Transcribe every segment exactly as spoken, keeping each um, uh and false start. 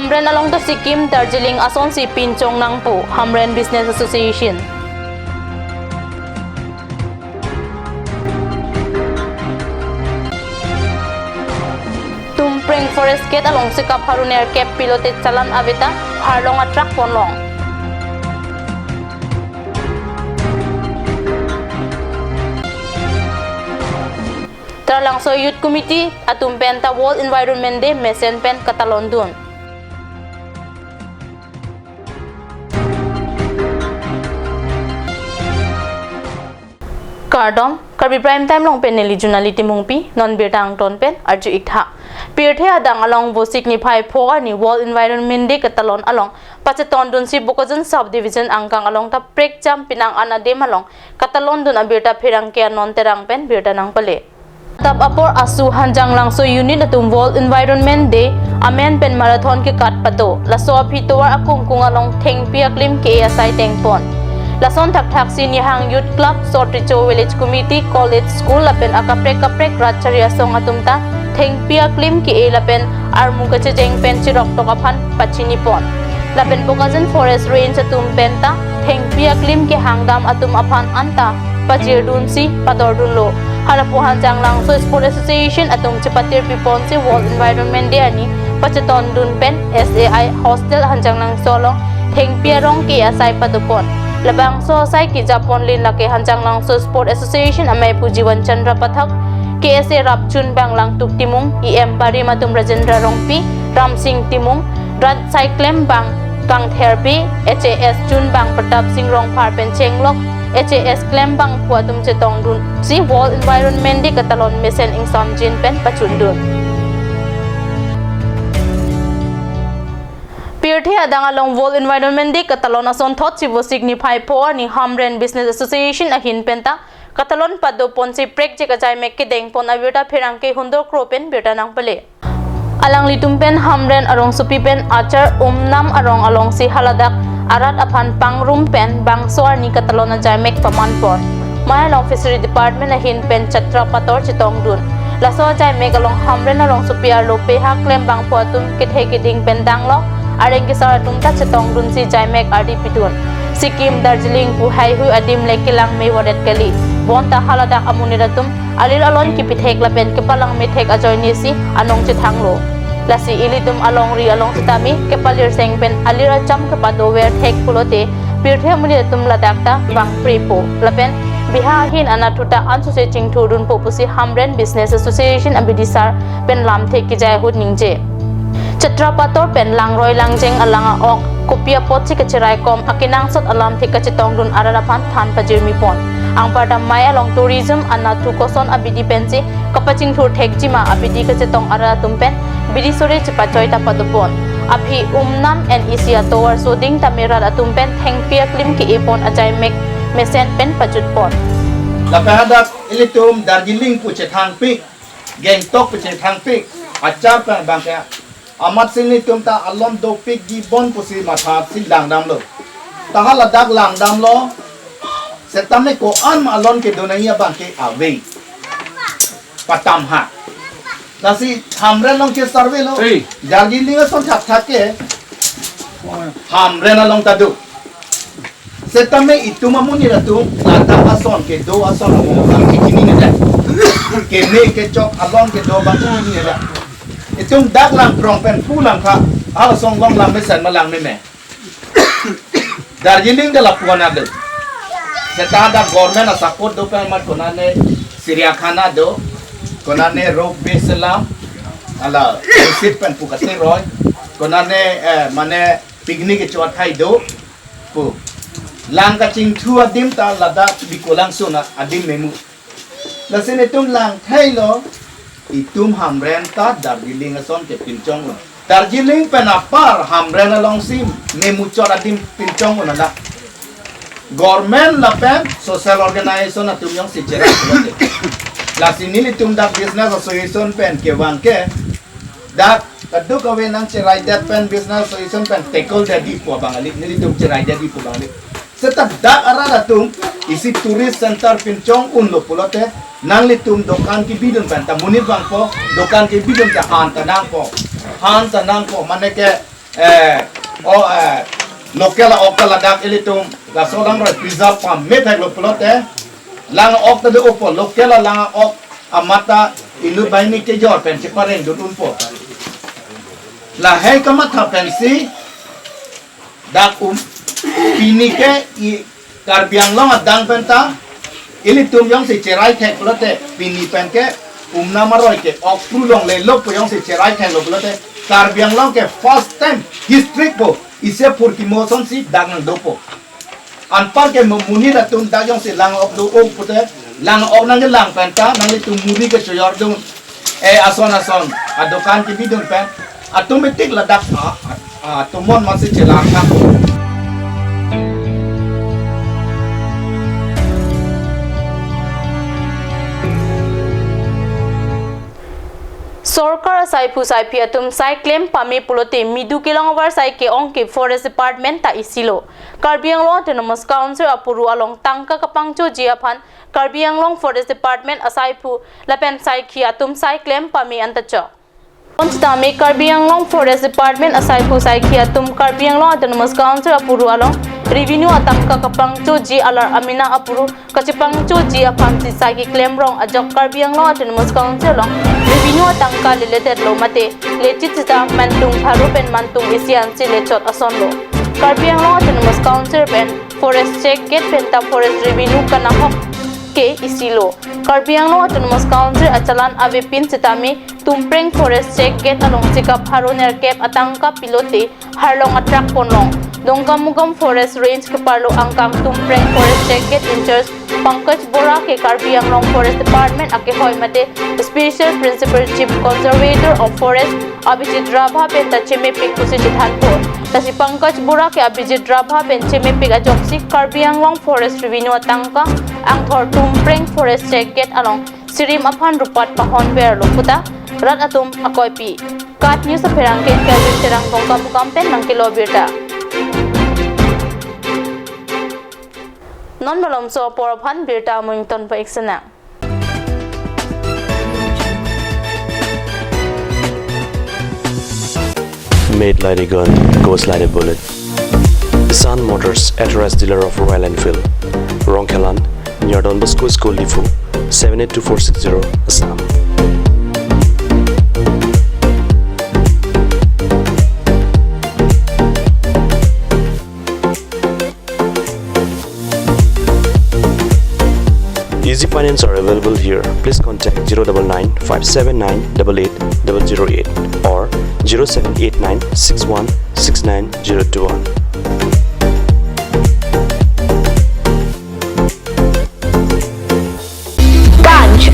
Hamren along ta Sikkim, Darjeeling asonsi pinchong nangpo, Hamren Business Association. Tumpreng Forest Gate alongsi kapharo nerkep pilote challan ave ta pharlong atrak ponlong. Taralangso Youth Committee atum pen ta World Environment Day mesen pen katalon dun. Kardom, Karbi Prime Time along pen neli Junali Timungpi, non birta angton pen arju iktha. Pirthe adang along Vosik niphai pho arni World Environment Day katalon along pachetondunsi Bokajan Sub Division angkang along ta prekjam pinang an adim along katalon dun abirta pherangke Anon Terang pen birta nangpale. Adap apor asu Hanjanglangso unit atum World Environment Day amen pen marathon kekat pato. Laso aphi tovar akungkung along thengpi aklim ke-e asai tengpon. Lason thakthaksi Nihang Youth Club, Sot Recho Village Committee, College School lapen akaprek kaprek rat chari asong atum ta thengpi aklim ke-e lapen armu kachejeng pen chiroktok aphan pachinipon. Lapen Bokajan Forest Range atum pen ta thengpi aklim kehangdam atum aphan anta pajirdunsi padordunlo. Halapu Hanjanglangso Sport Association atum chepatirpiponsi World Environment Day arni pachetondun pen S A I Hostel Hanjanglangso along thengpi arong ke-e asai padopon. Labangso asai kejaponlin lake Hanjanglangso Sport Association amei pu Jiwan Chandra Pathak, K S A rap chunbang Langtuk Timung, E M barim atum Rajendra Rongpi, Ramsing Timung, rat saiklem bang Kangther Bey, H A S chunbang Pratap Singh Rongphar pen chenglok, H A S klembangpo atum chetongdunsi World Environment Day katalon mesen ingsamjin pen pachundun. Pirthe adang along World Environment Day katalon asonthotsi Vosik niphai pho arni Hamren Business Association ahin pen ta katalon padoponsi prekjek ajaimek kedengpon abirta pherangke Hundor Kro pen birta nangpale. Alanglitum pen Hamren arongsopi pen Achar Umnam arong alongsi haladak arat aphan pangrum pen bangso arni katalon ajaimek pamanpon. Mei along Fishery Department ahin pen chatra pator chetongdun. Laso ajaimek along Hamren arongsopi arlo peha klembangpo atum kethe keding pen danglo, areng kesar atum ta chetongdunsi jaimek ardi pidun. Sikkim, Darjeeling pu haihui adim le kelang me varet kali. Bonta haladak amonit atum alir alon kepithek lapen kepalang methek ajoinesi anong chethanglo. Lasi ilitum alongri along sitame kepalir seng pen alir acham kepadover thek pulote pirthe amonit atum ladak ta vangprepo. Lapen biha ahin anatthu ta ansose chingthurdunpo pusi Hamren Business Association abidisar pen lamthe kejai ahut ningje. Chatra pator pen langroi langjeng alang a-ok kopi apotsi kacheraikom akenangsot alamthe kachetongdun arat aphan than pajirmipon. Anparta mei along tourism anatthu koson abidi pensi kapachingthur thekjima abidi kachetong arat atum pen bidi sore chepachoi ta padopon. Aphi Umnam N E C atovar soding tame rat atum pen thengpi aklim ke-epon ajaimek mesen pen pajutpon. Lapen hadak ilitum Darjeeling pu chethangpik, Gangtok pu chethangpik, Achar pen bangke amat si nelitum ta alon dopikji bon pusi matha si langdamlo. Ta haladak langdamlo, setame ko-an alon kedo nangji abangke ave. Patam ha. Lasi Hamren along ke survey lo. Ei. Darjeeling ason thakthak ke Hamren along ta do. Setame itum amonit atum ladak ason kedo ason abang chininedet. Keme kechok alon kedo abang chininedet. Itum dak Langkrong pen pu Langkha, halaso angbong lang mesen ma lang meme. Darjeeling ta lapu-an do. Seta dak government a-support do pen amat konane Chiriakhana do, konane ropeway selam, hala visit pen pu kateroi, konane, eh, mane picnic kecho athai do pu. Lang kachingthu adim ta ladak Bikolangsun adim memu. Lasi nelitum langthailo, itum Hamren ta Darjeeling ason ke pinchong un. Darjeeling pen apar Hamren alongsi memuchot adim pinchong un la. Government lapen social organization atum jongsi cherai pulote. Lasi nelitum dak business association pen kevang ke dak kadokave nangcheraidet pen business association pen tackle detji pu abang kali, nelitum cheraidetji pu abang kali. Seta dak arat atum isi tourist center pinchong unlo pulote nanglitum dokan kebidun pen ta monit vangpo, dokan kebidun ta han ta nangpo. Han ta nangpo, mane ke eh, o, eh, local a-ok ta ladak ilitum laso alangroi preserve pame theklo pulote, lang a-ok ta do-opo, local alang a-ok amat ta inut banghini kejor pen chepareng dun unpo. Lahei kamatha pensi dak um, pini ke i Karbi Anglong adang pen ta ilitum jongsi cherai thek pulote, pini pen ke umna maroi ke ok pru longlelo pu jongsi cherai theklo pulote, Karbi Anglong ke first time history po isi aphurkimo asonsi dak nangdopo. Anpar ke mo-, monit atum dak jongsi lang ok do-o pute, lang ok nangkelang pen ta nanglitum muri kechojordun, eh, ason ason adokan kebidun pen, automatic ladak a, a, a, tomon masi chelang nang. Sorkar asaiphu saiphi atum sai klem pame pulote midu kelong avarsai ke-ong ke Forest Department ta isilo. Karbi Anglong Autonomous Council apuru along tangka kapangchoji aphan Karbi Anglong Forest Department asaiphu lapen saikhi atum sai klem pame anta chok. Pon sitame Karbi Anglong Forest Department asaiphu saikhi atum Karbi Anglong Autonomous Council apuru along revenue atangka kapangchoji alar amena apuru kachepangchoji aphansi sai keklem rong ajok Karbi Anglong Autonomous Council along revenue atangka leledetlo mate lechit sita mantung pharo pen mantung isi ansi lechot asonlo. Karbi Anglong Autonomous Council pen forest check gate pen ta forest revenue kanahok ke isilo. Karbi Anglong Autonomous Council achalan avepin sitame Tumpreng Forest Check Gate along chika pharo nerkep atangka pilote harlong atrak ponlong. Dongkamukam Forest Range keparlo angkang Tumpreng Forest Check Gate in-charge Pankaj Bora ke Karbi Anglong Forest Department akehoi mate Special Principal Chief Conservator of Forest Abhijit Rabha pen ta chemepik pusi chethanpo. Lasi Pankaj Bora ke Abhijit Rabha pen chemepik ajoksi Karbi Anglong Forest Revenue atangka angthor Tumpreng Forest Check Gate along sirim aphan rupat pahon verlo puta rat atum akoipi. KAT News apherangke Kelvin Terang Dongkamukam pen nangkelo birta. Non malomso apor aphan birta amonit ton pa-ik sinang. Made like a gun, goes like a bullet. Sun Motors, authorized dealer of Royal Enfield. Rongkhelan, near Don Bosco School, Diphu, seven eight two four six zero, Assam. Easy finance are available here. Please contact zero double nine five seven nine double eight double zero eight or zero seven eight nine six one six nine zero two one. Ganj.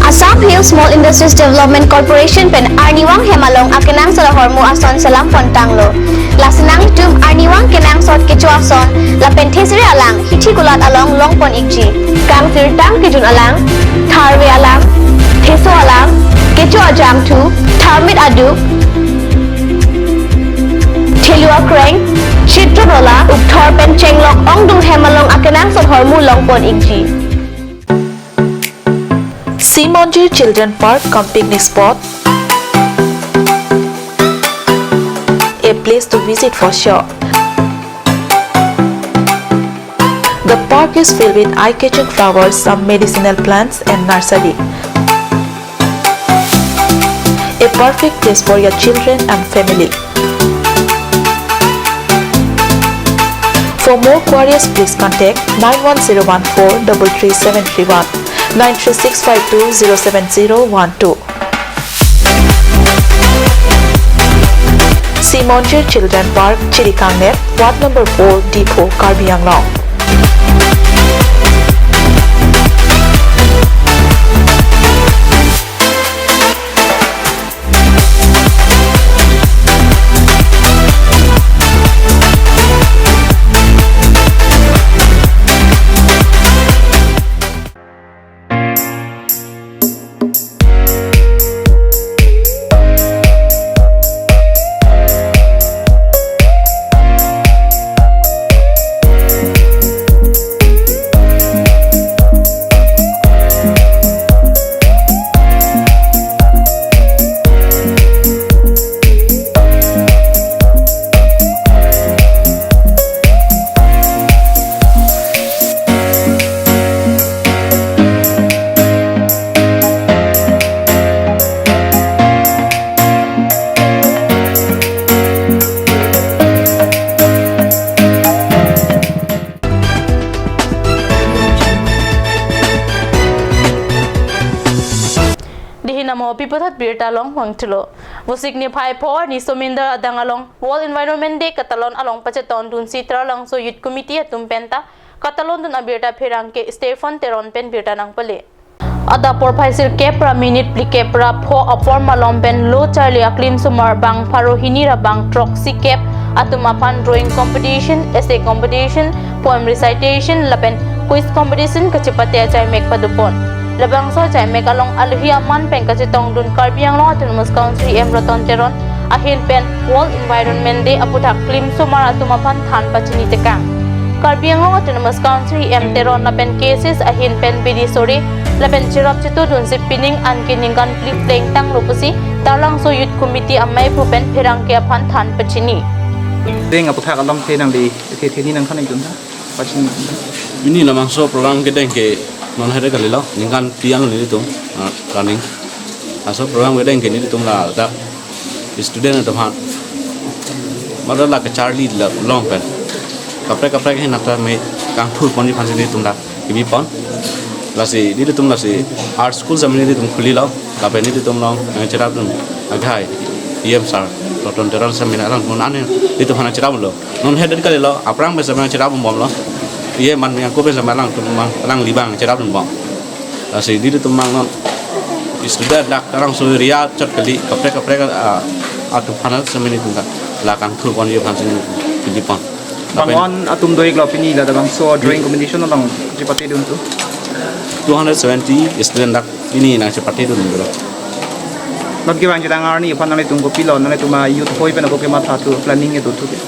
Assam Hill Small Industries Development Corporation pen arnivang hem along akenangsot ahormu ason selam pontanglo. Lasi nanglitum arnivang kenangsot kecho ason lapen thesere alang hithi kulat along longpon-ikji. Kangsirtang kejun alang, tharve alang, theso alang, kecho ajangthu, tharmit aduk, thelu akreng, chitron ola, ukthor pen chenglok ongdung hem along akenangsot ahormu longpon-ikji. Simonjir Children Park cum picnic spot, a place to visit for sure. The park is filled with eye-catching flowers, some medicinal plants and nursery. A perfect place for your children and family. For more queries, please contact nine one zero one four double three seven three one, nine three six five two zero seven zero one two. Simonjir Children Park, Chirikangnep, Ward number four, Diphu, Karbi Anglong. Pi aphuthak birta along vangthulo. Vosik niphai pho arni Somindar adang along World Environment Day katalon along pachetongdunsi Taralangso Youth Committee atum penta katalondun abirta pherangke Stephen Teron pen birta nangpale. Adap porphai sirkep ra minute phlikep ra pho apor malom pen lo charli aklimsomar bang pharo hini ra bang throksi kep atum aphan drawing competition, essay competition, poem recitation lapen quiz competition kachepate achaimek padopon. Labangso achaimek along alohi aman pen kachetongdun Karbi Anglong Autonomous Council E M Ratan Teron ahin pen World Environment Day aphuthak klimsomar atum aphan than pachini tekang. Karbi Anglong Autonomous Council E M Teron lapen K S S ahin pen bidi sore lapen cherap chetudunsi pining anke ningkan phli plengtanglo pusi Taralangso Youth Committee amei aphu pen pherangke aphan than pachini. Deng aphuthak along the nangli the the ni nangthan ingtun tha. Pachini. Pini labangso program kedeng ke non hede kalilo, ningkan phli an nelitum, ah, running. Laso program kedeng ke nelitum ladak student atum aphan, motha la kacharli la long pen kaprek kaprek ahin nangta me kangthur ponji aphansi nelitum la kebipon. Lasi nelitum lasi art school sami nelitum khulilo, lapen nelitum along, eh, cherapdun akhai E M sir Ratan Teron sir mena along non ane nelitum aphan cheraplo. Non hede kalilo, aphrang pen sami cherapbomlo. Iye man miyang ko pen sami alangtum mang, alangli abang cherapdunbom. Lasi nelitum abang non student dak Taralangso area chot kali, kaprek kaprek, ah, atum aphan sami nelitum la kangthur ponji aphansi nelitum kebipon. Bang-on atum do-iklo pini la labangso drawing competition along chepatedun tu. Two hundred seventy student dak pini nangchepatedunlo. Non kevang chetang arni aphan nanglitum kopilo, nanglitum a-youth hoi pen ako kematha thu, planning kedo thu ke?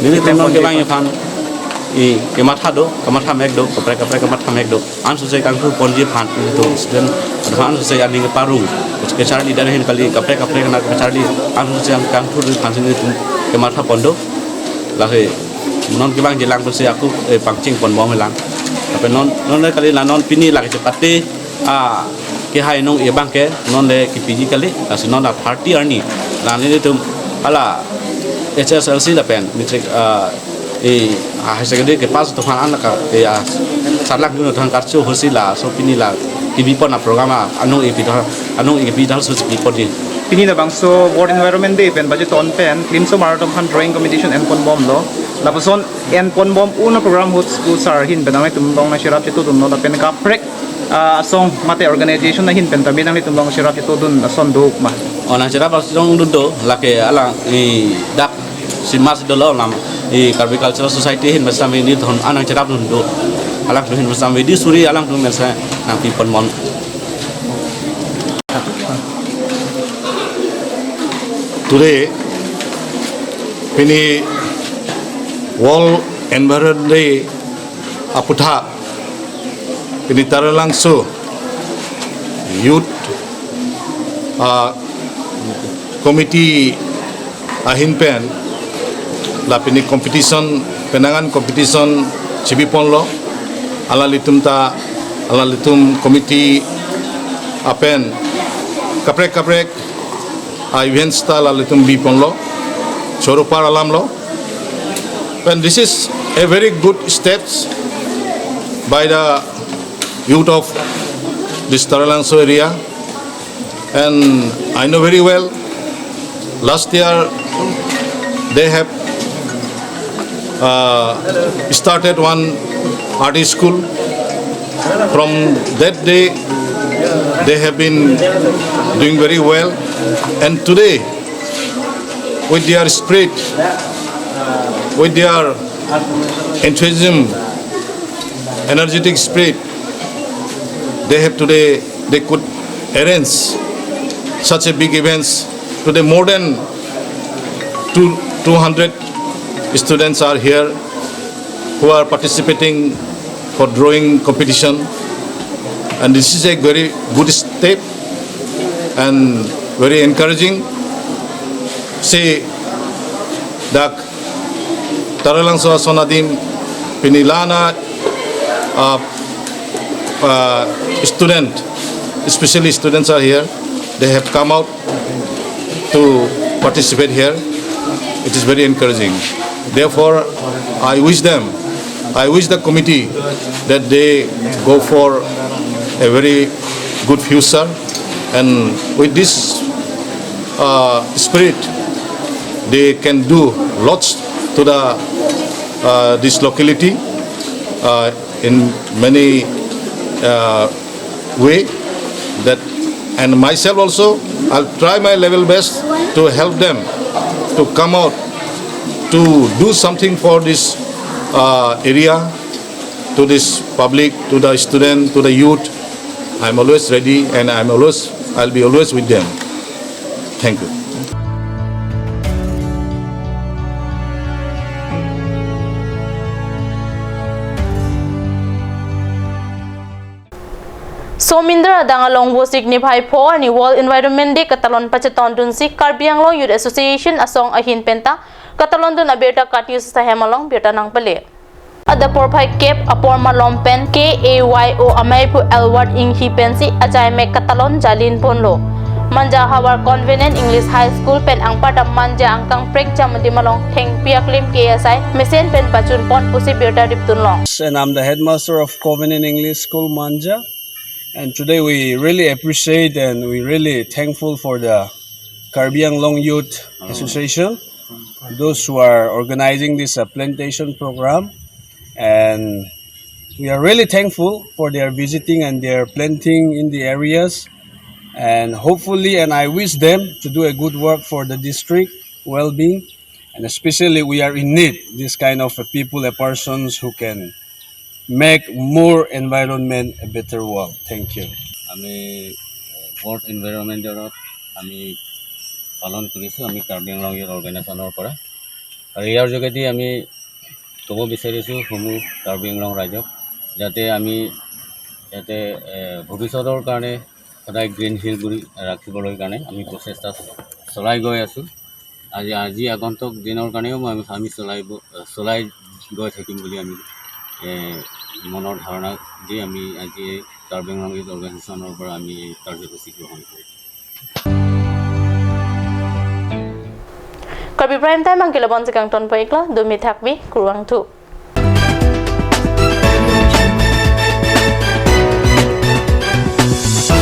Nelitum non kevang aphan i kematha do, kamatha mek do, kaprek kaprek kamatha mek do. Ansose kangthur ponji aphan nelitum student atum ansose aning keparong, kacharli dan ahin kali kaprek kaprek nangkacharli, ansose kangthur aphansi nelitum kematha pon do. Lasi non kevang jilang pusi ako, eh, pangcheng ponbomlang. Tapi non, non kali la non pini la kachepate, ah, kehai anong-e abang ke non le kepiji kali, lasi non la thirty arni. La nelitum hala H S L C lapen matric, ah, eh, ah, higher secondary kepass atum aphan an la ka, eh, ah, sarlangdun atum aphan karcho hosi laso pini la kebipon a-program a, anong-e pi do, anong-e pi do so kebipon di. Pini labangso World Environment Day pen pachetong pen klimsomar atum aphan drawing competition enponbomlo. Lapuson enponbom un a-program ahut school sir ahin pen nanglitum along nangcherap chetudunlo lapen kaprek, ah, asong mate organization ahin pen tame nanglitum along cherap chetudun ason do ma? O, nangcherap asong do do, lake alang i dak Simas dolo alam i Karbi Cultural Society ahin pen sami nelitum an nangcherapdun do. Alangtum ahin pen sami di suri alangtum pen sa nangpiponbom. Today, pini World Environment Day aphuthak pini Taralangso Youth, ah, Committee ahin pen la pini competition, penang an competition chibiponlo, alanglitum ta, alanglitum committee apen kaprek kaprek a-events ta alanglitum biponlo, choro par alamlo. And this is a very good steps by the youth of this Taralangso area. And I know very well, last year they have, uh, started one art school. From that day, they have been doing very well. And today, with their spirit, with their enthusiasm, energetic spirit, they have today, they could arrange such a big events. Today, more than two, two hundred students are here who are participating for drawing competition, and this is a very good step and very encouraging. See, dak Taralangso ason adim pini la-an a, uh, uh, student, especially students are here. They have come out to participate here. It is very encouraging. Therefore, I wish them, I wish the committee that they go for a very good future. And with this uh, spirit, they can do lots to the uh, this locality uh, in many uh, way. That and myself also, I'll try my level best to help them to come out to do something for this uh, area, to this public, to the student, to the youth. I'm always ready, and I'm always, I'll be always with them. Thank you. Somindra adang along Vosik niphai pho arni World Environment Day katalon pachetongdunsi Karbi Anglong Youth Association asong ahin penta katalondun abirta KAT News ahem along birta nangpale. Adap porphai kep apor malom pen K A Y O amei aphu Elward Inghi pensi achai mek katalon jalin ponlo. Manja havar Covenant English High School pen anparta Manja angkang prekjam adim along thengpi aklim K S I mesen pen pachun pon pusi birta ripdunlong. And I'm the headmaster of Covenant English School, Manja. And today we really appreciate and we really thankful for the Karbi Anglong Youth Association, those who are organizing this uh, plantation program. And we are really thankful for their visiting and their planting in the areas. And hopefully, and I wish them to do a good work for the district well-being. And especially, we are in need this kind of uh, people, uh, persons who can make more environment a better world. Thank you. আমি world environment ডে'ত আমি পালন কৰিছোঁ, আমি কাৰ্বি আংলং ইউথ অৰ্গেনাইজেশ্যনৰ পৰা। আৰু ইয়াৰ যোগেদি আমি ক'ব বিচাৰিছোঁ সমূহ কাৰ্বি আংলং ৰাইজক, যাতে আমি ইয়াতে এ, ভৱিষ্যতৰ কাৰণে সদায় গ্ৰীণ হিল বুলি ৰাখিবলৈ কাৰণে আমি প্ৰচেষ্টা চলাই গৈ আছোঁ। আজি, আজি আগন্তুক দিনৰ কাৰণেও মই, আমি চলাইব, চলাই গৈ থাকিম বুলি আমি, এ, মনৰ ধাৰণা দি আমি আজি এই কাৰ্বি আংলং ইউথ অৰ্গেনাইজেশ্যনৰ পৰা আমি এই কাৰ্যসূচী গ্ৰহণ কৰিম। Karbi Prime Time angkilo bonsi kangton po iklo, dumi thakbi, kurvangthu.